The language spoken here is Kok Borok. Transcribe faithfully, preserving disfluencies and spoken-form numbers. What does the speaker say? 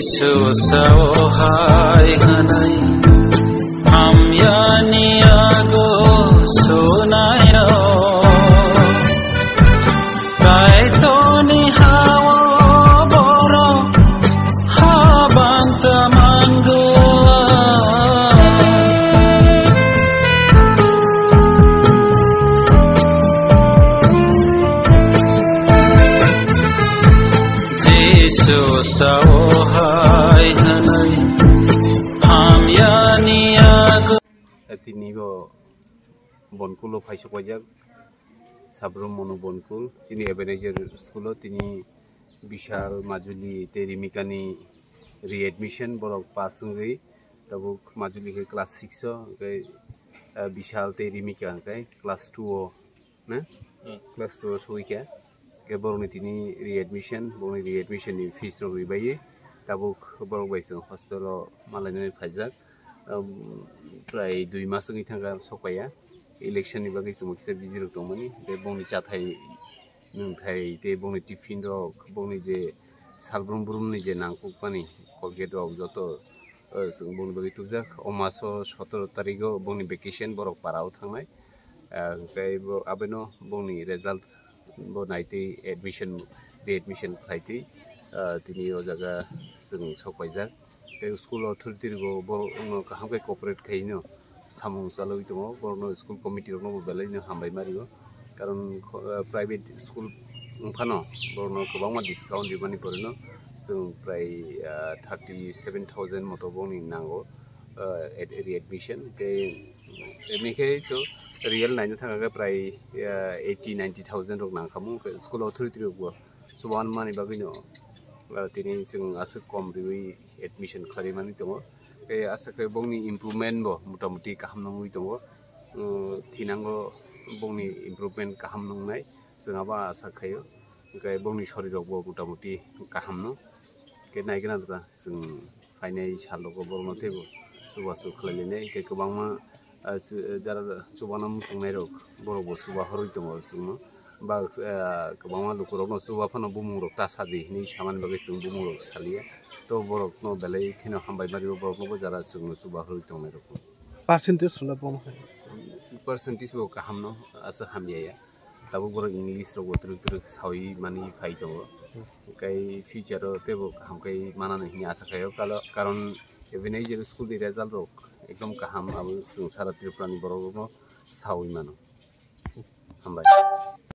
Jisu sao hai hwnwi hamyani yago sunairok. Kaitorni hao borok habanta mangwlak. Jisu sao hai hwnwi hamyani yago. Tini bo Bonkulo phaisok paijak, Sabrum Monu Bonkul, chini Ebenezer school o tini Bishal, Majuli tei Rimikani readmission, borok pass wngwi tabuk Majuli khe class six o, hwnkhe, ah, Bishal tei Rimika hwnkhe class two o, na? Hmm. Class two o sogwi kha. Hwnkhe borokni tini readmission, borokni readmission ni fees rok ri bai tabuk borok bai chwng hostel o malainani phaijak. Um, prai dui mas wngwi thangkha sokpaiya. Election ni bagwi chwngbo kisa busy rok tongmani. Tei bongni chathai nwngthai tei bongni tiffin rok, bongni je salbrum brumni je nangkukmani Colgate rok joto, uh, chwng bongni bagwi tubjak. O maso sotoro tarigo bongni vacation, borok para o thangnai. Ah, hwnkhe bo, abono bongni result bo naitwi admission, readmission khlaitwi, ah, tini o jaga chwng sokpaijak. Tei school authority rokbo borokno kaham khe cooperate khaino samung chalwi tongo, borokno school committee rokno bo belai no hambai ma rio, karon kho-, ah, private school wngphano borokno kwbangma discount rimani porino chwng prai, ah, thirty seven thousand moto bongni nango, ah, ad-, readmission. Tei Rimikhe to real naina thangkha khe prai, ah, eighty ninety thousand rok nangkhamu, hwnkhe school authority rokbo chubanmani bagwino, ah, tini chwng aswk kom riwi admission khlaimani tongo. Tei aswk khe bongni improvement bo motamuti kaham nungwi tongo. Um, thinango bongni improvement kaham nungnai, chwng abo asa khaio. Hwnkhe bongni sorirokbo motamuti kaham no. Hwnkhe naigwna chwng phainai salogo borokno teibo chubachu khlailainai, hwnkhe kwbangma, ah, chu-, jara chubana muchungnairok borokbo chuba horwi tongo chwngno. Ba, ah, kwbangma lukurokno chuba phano bumungrok ta sadi hinwi samani bagwi chwng bumungrok saliya. To borokno belai kheno hambai ma rio, boroknobo jara chwngno chuba horwi tongnairokno. Percentage hwnba bo wngkha? Percentage bo kahamno, aswk hamya ya. Tabuk borok English rokbo twrwk twrwk sawi mani phai tongo. Hwnkhe future o teibo kaham khe manani hwnwi asa khaio. Kalo-, karon Ebenezer school ni result rok ekdom kaham, abo chwng sara Tripura ni borok rokno sawi mano. Hambai.